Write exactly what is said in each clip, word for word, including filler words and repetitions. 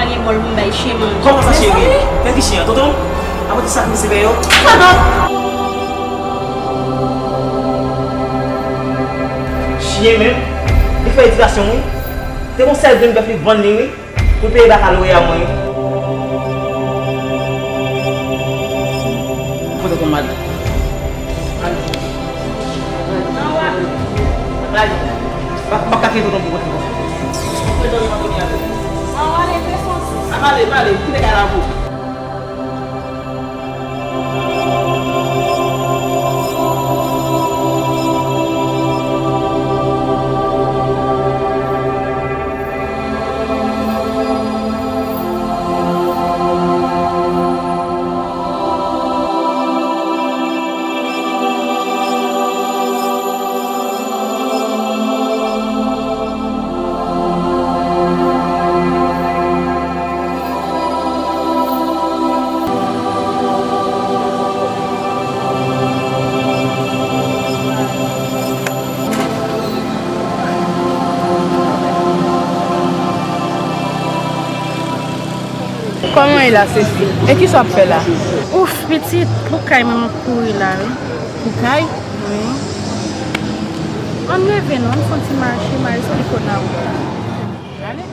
Gen mòl pou m bay chen manje. Kòman sa, cheri? Fè ki chen an, tonton? Apre tout sakrifis li fè yo? Tonton! Chen menm, li fè edikasyon, wi. Se yon sèl grenn bèf li vann li, wi. Pou peye bakaloreya mwen. Kote tonton Mali? Mali. Mali. M ap kake tonton pou kote tonton. Kote tonton Mali? Mali, mali, kite kay la pou. Kòman w ye la, Sesi? E kisa w ap fè la? Ouf, pitit, pou kay mwen m ap kouri la, wi. Pou kay? Wi. Ann leve non, ann fè yon ti mache, mache sou likò nan wout la. Ale.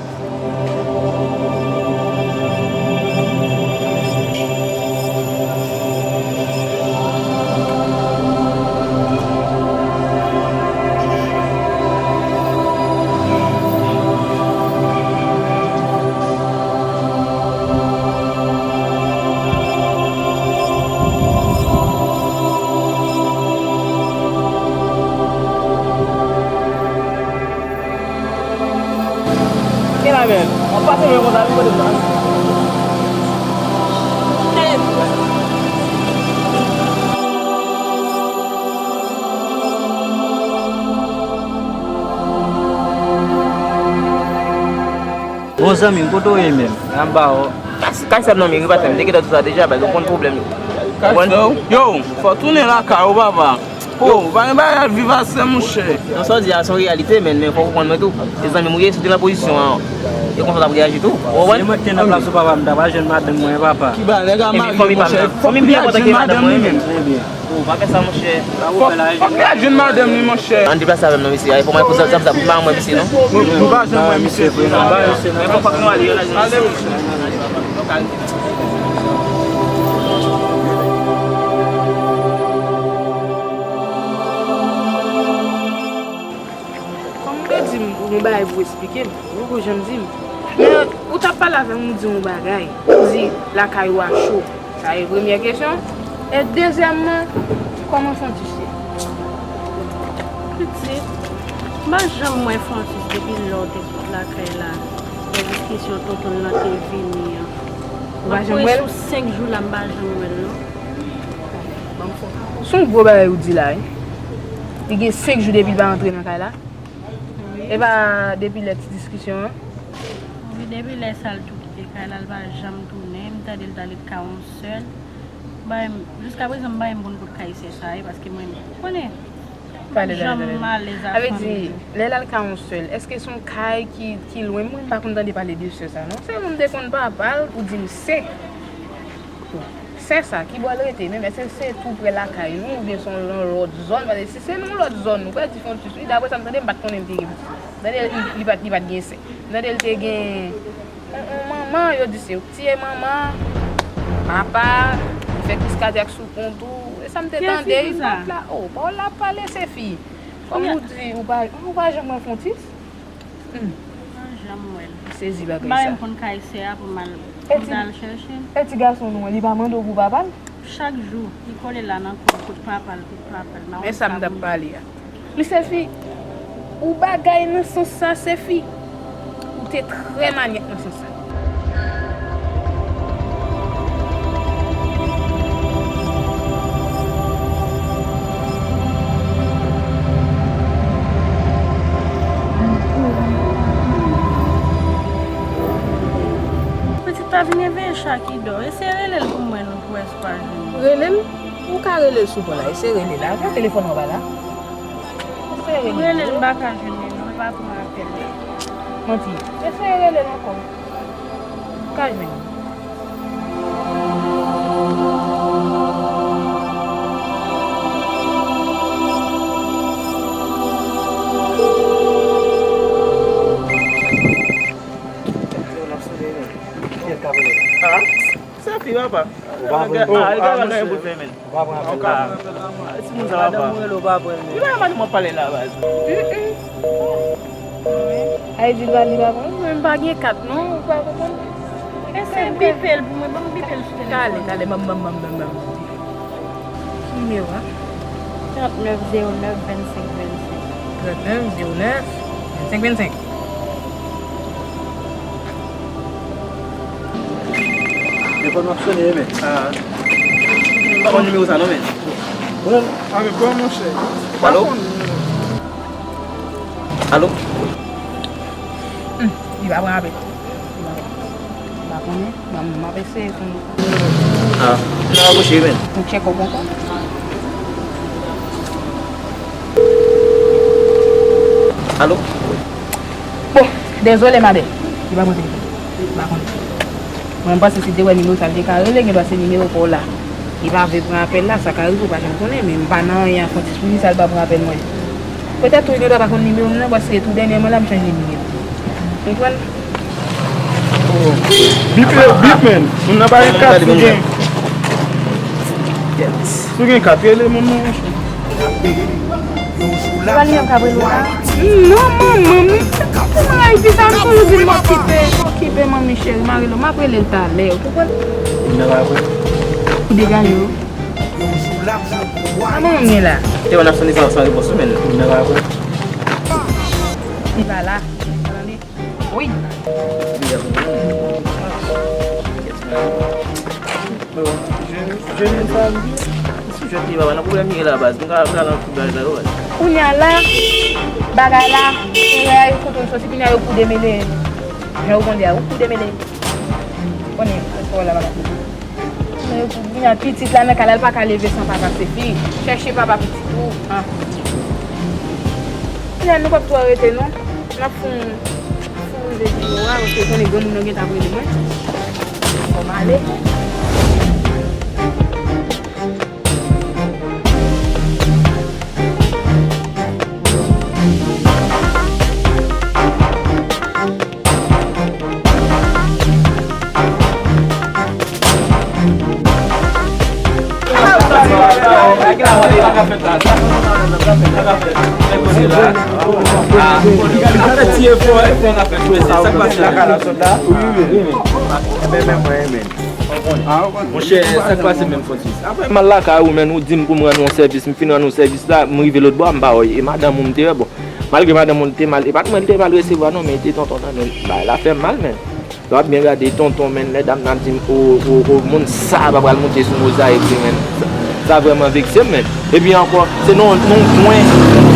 Gen la, men. W ap pase men konsa, wi, kote m nan. Bon, zanmi m, kote w ye menm? Anba w. Kay sa m nan meri, patnè m. M te gentan di w sa deja, baz, ou konn pwoblèm yo. Kay sa w? Yo, fò w tounen lakay ou, papa. Yo, pa gen bagay al viv a sè, monchè. Non, sa w di a, se yon reyalite, men, men fò w konprann mwen tou. Se zanmi m ou ye, si w te nan pozisyon an, e konsa w t ap reyaji tou. Ou konprann? Si mwen te nan plas ou, papa, m ta pral jwenn madanm mwen, papa. Ki bagay, nèg a marye, monchè. Fòk li al jwenn madanm li menm. Trè byen. Ou pa fè sa, monchè. Fòk, fòk li al jwenn madanm li, monchè. Ann deplase avè m non, mesye. Ay, fò mwen poze zam sa pou pa mwen, mesye, non. Nou pa jwenn mwen, mesye, vre, non. Ba mesye, non. Men fòk, fòk nou ale, yo la jwenn mesye. Kòm ou te di m yon bagay pou eksplike m, ou poko janm di m. Men ou t ap pale avè m, ou di yon bagay. Ou di lakay ou a cho. Sa e premyè kesyon. E dezyèmman, kòman Fontis ye? Pitit, m pa janm wè Fontis depi lè w te sot lakay la. Nan diskisyon tonton l lan te vini an. Ou pa janm wè l? Mwen sou senk jou la, m pa janm wè l, non. Se yon gwo bagay ou di la, wi. Li gen senk jou depi l pa antre nan kay la. Wi. E pa depi lè ti diskisyon an? Wi, depi lè sa l tou kite kay la, l pa janm tounen. M tande l t ale Kawonsèl. M pa menm, jiskaprezan, m pa menm konn kot kay sè sa ye, paske mwen, konnen, m pa janm alèz a fanmi. Sa vle di, lè l al Kawonsèl, èske se yon kay ki, ki lwen? Mwen, m pa konn tande pale de sè sa, non. Se yon moun m te konn papa l, ou di m sè. Sè sa, ki bò l rete menm? Èske se tou prè lakay nou oubyen se yon lòt zòn? Paske si se nan yon lòt zòn, ou pral di Fontis, wi, daprè sa m tande, m pa t konnen l te gen pitit. M tande li, li pa t, li pa t gen sè. M tande l te gen yon, yon manman, yo di se yo k tiye manman, papa, li fè kriz kadyak sou pon tou. E sa m te tande, li pa t la. Oh, pawòl la ap pale, Sefi. Kòm ou di, ou pa, ou pa janm wè Fontis? Hmm. M pa janm wè l. Sezi bagay sa. M pa menm konn kay sè a pou m al, pou m ta al chèche l. E ti gason nou an, li pa mande w pou papa l? Chak jou, li kole la nan kou m, kot papa l, kot papa l. Men sa m t ap pale a. Li Sefi, ou bagay nan sans sa, Sefi. Ou te trè manyèk nan sans sa. Pitit pa vin reveye Chakidò. Eseye rele l pou mwen non, pou wè si w pa jwenn li. Rele l? Ou ka rele l sou pon la. Eseye rele l. Avan telefòn an pa la. Eseye rele l. Rele l, m pa ka jwenn li non, l pa pran apèl. Manti. Eseye rele l ankò. Ou ka jwenn. Sa fi papa. Ou pa pran. Ah, li ka pa gen pou fè, men. Ou pa pran apèl la. Ah, si moun sa papa. Li pa madanm mwen pale la, baz. Ay di l pa, li pa pran. Mwen m pa gen kat, non. Ou pa konprann? Èske m bipe l pou mwen? Ban m bipe l sou telefòn. Talè, talè, ban m, ban m, ban m, ban m, ban m. Ki nimewo a? Trant nèf zewo nèf vennsenk vennsenk. Trant nèf zewo nèf vennsenk vennsenk. Telefòn nan sone, men. Ah. M pa konn nimewo sa non, men. Bon, ame pran, monchè. Alo? Alo? Hmm, li pa pran apèl. M pa konnen. Ban m, m ap eseye pou m. Ah, m nan rapwoche, men. M tcheke w poko. Alo? Bon, dezole, madanm. Li pa pran telefòn. Li pa konnen. Mwen, m panse se te wè nimewo sa, li te ka rele, gen dwa se nimewo pa w la. Li pa vle pran apèl la, sa ka rive, ou pa janm konnen, men m pa nan anyen a Francis pou di sa, li pa pran apèl mwen. Petèt tou, li gen dwa pa konn nimewo m nan, paske tou dènyèman la, m chanje nimewo. Konprann? Bip, bip, men. Moun nan pa gen kat, si gen. Si w gen kat, rele moun nan, monchè. Ou pa li menm k ap rele w la? Non, manman m. Kòman Ayiti sa, m toujou di m okipe. Okipe, manmi cheri, m a rele w. M ap rele l talè, ou konprann? Moun nan pa vre. Ou degaje w. Kòman w ye la? Te wè n ap sonde san, san repons wi, men moun nan pa vre. Li pa la. Tande. Wi. Kounye a la, bagay la, kounye a yo kote l soti, kounye a yo kou demele. Jan yo konn di a, yo kou demele. Konnen, fò la bagay. Kounye a pitit la nan kay la, l pa ka leve san papa, se fi. Chèche papa pitit ou. Ah. Kounye a nou p ap twò rete non. N ap fè yon, fè yon rive biwo a, paske konnen granmoun nan gentan ap rele mwen. Fò m ale. Monchè, sa k pase menm, Francis? Apre m al lakay ou, men ou di m pou m rann ou yon sèvis, m fin rann ou sèvis la, m rive lòt bò a, m pa wè, e madanm ou m te wè, bon. Malgre madanm ou te mal, e pa t mwen li te mal resevwa non, men e te tonton nan men l. Bagay la fè m mal, men. Lè w ap byen gade tonton, men, lè dam nan ap di m, o, o, o, moun sa pa pral moute sou mozayik li, men. Sa, sa vrèman vekse m, men. Epi ankò, se nan, nan yon kwen,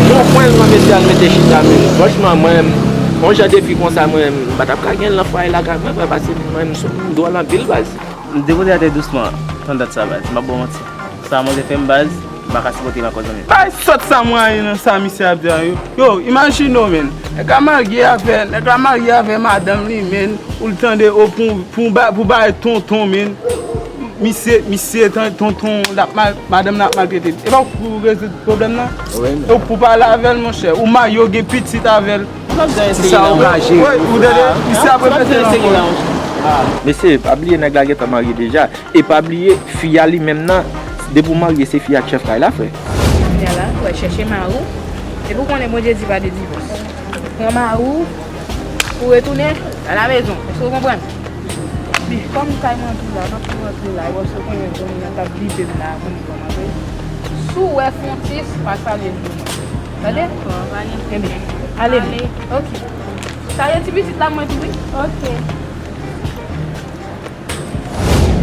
nan yon kwen, lè mesye al mete chita, men. Franchman, mwen, yon jan de fi konsa, mwen, m pa t ap ka gen l nan fwaye lakay mwen, frè, paske mwen, m sou, m dwòl anpil, baz. M depoze atè dousman, tann dat sa, baz. M ap ba w manti. Sa manzè fè m, baz, m pa ka sipòte l ankò, zanmi. Bay sòt sa mwen nan sa misye ap di a yo. Yo, imajine w, men. Nèg la marye avè, nèg la marye avè madanm li, men. Ou l tande, o, pou, pou, ba- pou bay tonton, men. Misye, misye, tan- tonton, l ap mal- madanm nan ap maltrete l. E pa w pou rezoud pwoblèm nan? Wi, men. E w pou pale avè l, monchè. Ou marye, w gen pitit avè l. Ti sa ou ka jere. Wi, ou tande? Misye ap repete l ankò. Mesye, pa bliye nèg la gentan marye deja. E pa bliye, fi a li menm nan, depi w marye, se fi a k chèf kay la, frè. Kounye a la, w al chèche mari w. Epi w konnen Bondye di pa de divòs. Pran mari w, ou retounen alamezon. Èske w konprann? Bi, kòm kay mwen tou la, m ap tou rantre la, e w ap sot konnen granmoun nan t ap bipe m la, konnen kòman vre. Si w wè Francis, pa salye l pou mwen. Tande? Dakò, pa gen pwoblèm. Enben, ale. Ale. Ok. Salye ti pitit la mwen tou, wi. Ok.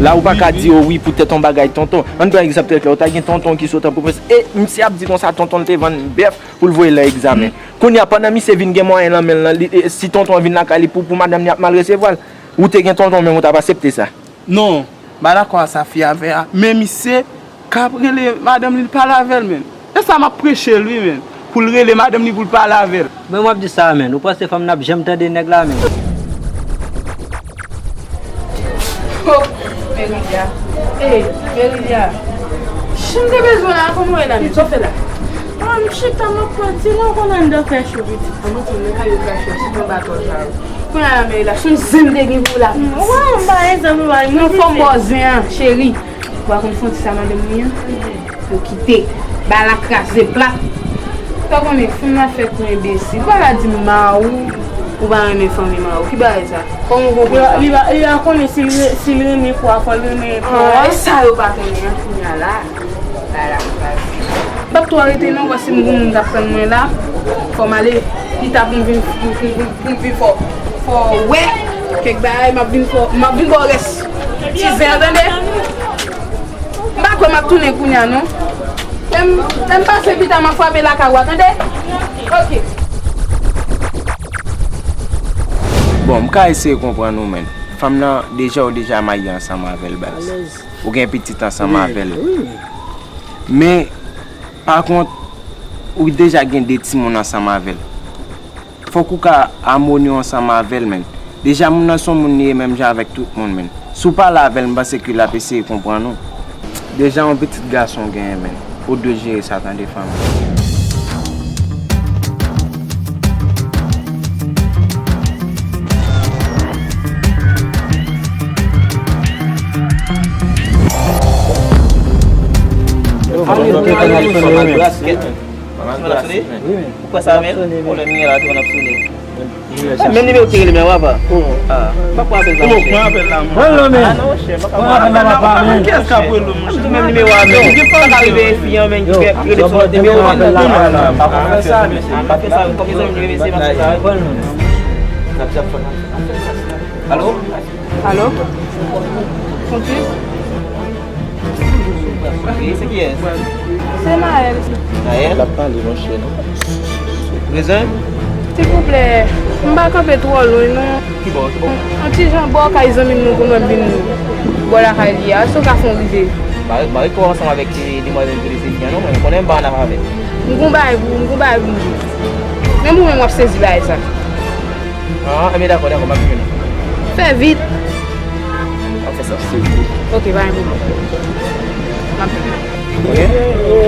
La ou pa ka di yo wi poutèt yon bagay tonton. Ann pran egzanp trè klè, ou ta gen tonton ki sot an pwovens, e misye ap di konsa tonton l te vann bèf pou l voye l nan egzamen. Kounye a, pandan misye vin gen mwayen nan men l lan, li, e, si tonton an vin lakay li pou, pou madanm li ap mal resevwa l. Ou te gen tonton menm ou t ap aksepte sa? Non, m pa dakò a sa fi a fè a. Men misye k ap rele madanm li, l pale avè l, men. E sa m ap preche l, wi, men. Pou l rele madanm li, pou l pale avè l. Men w ap di sa, men. Ou panse fanm nan ap janm tande nèg la, men? Oh, Meridia. Ey, Meridia. Si m te bezwen la, kòman w ye la menm? Sa w fè la? Ah, m chita, m ap pran ti lè w konn anndan fè cho pitit. Kòman ti nan kay yo fè cho, si konn batò sa yo. Kounye a la, Meridia, se yon zen m te gen pou w la. Wè, m pa egzanp, m pa. Non, fò m ba w zen an, cheri. Ou pa konn fon ti sa madanm mwen an? Yo kite. Ba la kraze plat. Ou pa konnen, fanm nan fèk yon enbesil. Ou pa ka di m mari w, ou pa renmen fanmi mari w. Ki bagay sa? Kòman w konprann sa? Li pa, li pa konnen si l re-, si l renmen fwa, fò l renmen fwa. Ah, e sa yo pa konnen an kounye a la. Ba la kraze. M p ap twò rete non, paske m gon moun k ap tann mwen la. Fò m ale. Pita pou m vin, pou, pou, pou, pou m vin fò. Fò w wè kèk bagay, m ap vin fò, m ap vin ba w rès ti zen an, tande? M pa kwè m ap tounen kounye a non. Lè m, lè m pase pita, m ap frape lakay ou a, tande? Ok. Bon, m ka eseye konprann ou, men. Fanm nan, deja, ou deja marye ansanm avè l, baz. Ou gen pitit ansanm avè l. Men, pa kont, ou deja gen de timoun ansanm avè l. Fòk ou ka amoni ansanm avè l, men. Deja, moun nan se yon moun li ye menm jan avèk tout moun, men. Si w pale avè l, m panse ke l ap eseye konprann ou. Deja, yon pitit gason w genyen, men. Ou dwe jere sa, tande, fanmi. Ou kwè sa, men? Pwoblèm li la, te konn ap sone. Menm nimewo ki rele men, papa. Ah, m pa pran apèl sa, monchè. Pran apèl la, monchè. Ah, non, monchè, m pa pran apèl la, papa, men. Kiyès k ap rele w, monchè? Menm nimewo a, men. Sa ka rive fi an, men, ki fè, ki rele sou lòt nimewo, men. Ah, pa fè sa, mesye. Ah, pa fè sa, kòm se yon nimewo, mesye, pa fè sa. Alo? Alo? Fontis? Wi, se kiyès? Se Naël. Naël? L ap pale, monchè, non. Prezan? Silvouplè, m pa kanpe twò lwen, non. Ki bò, ki bò? Yon ti jan bò kay zanmi m nou pou mwen vin bò lakay li a. Èske w ka fè yon rive? M pa, m pa ret twò ansanm avèk ti demwazèl ki rele Sefi a, non, men m konnen m pa ann avè l. M gon bagay pou, m gon bagay pou m di. Menm ou menm w ap sezi bagay sa. Ah, enben dakò, dakò, m ap vini. Fè vit. M ap fè sa. Ok, pa gen pwoblèm. M ap vini. Ok.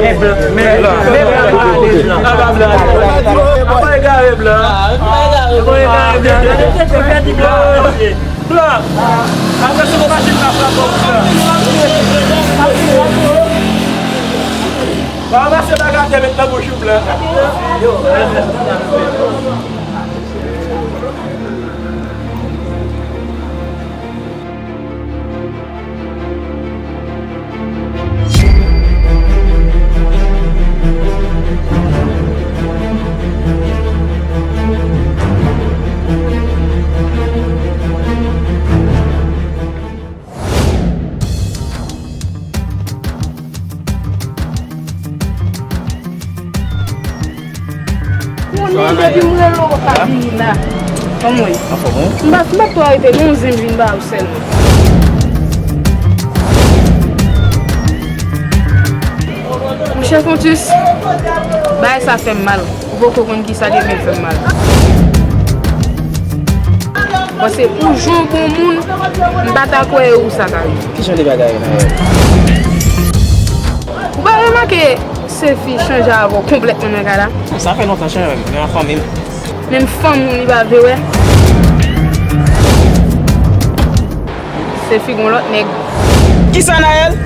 Men blan, men blan, men blan, men blan. Apa egare blan. Apa egare blan. Blan. Apa se machin la frape blan. Pa ranmase bagatè met nan bouch ou blan. Konnen depi m rele w, w pa vini la. Kòman w ye? Anfòm, wi. M pa, m pa twò rete, non, zen m vin ba ou sèlman. Monchè Fontis, bagay sa fè m mal. Ou poko konn kisa li ye, men l fè m mal. Paske ou jan w bon moun, m pa ta kwè e ou sa ta rive. Ki jan de bagay la? Ou pa remake Sefi chanje avè w konplètman nan kay la? Sa fè lontan chanje, men an fanmi m. Menm fanmi w li pa vle wè. Sefi gon lòt nèg. Kisa, Naël?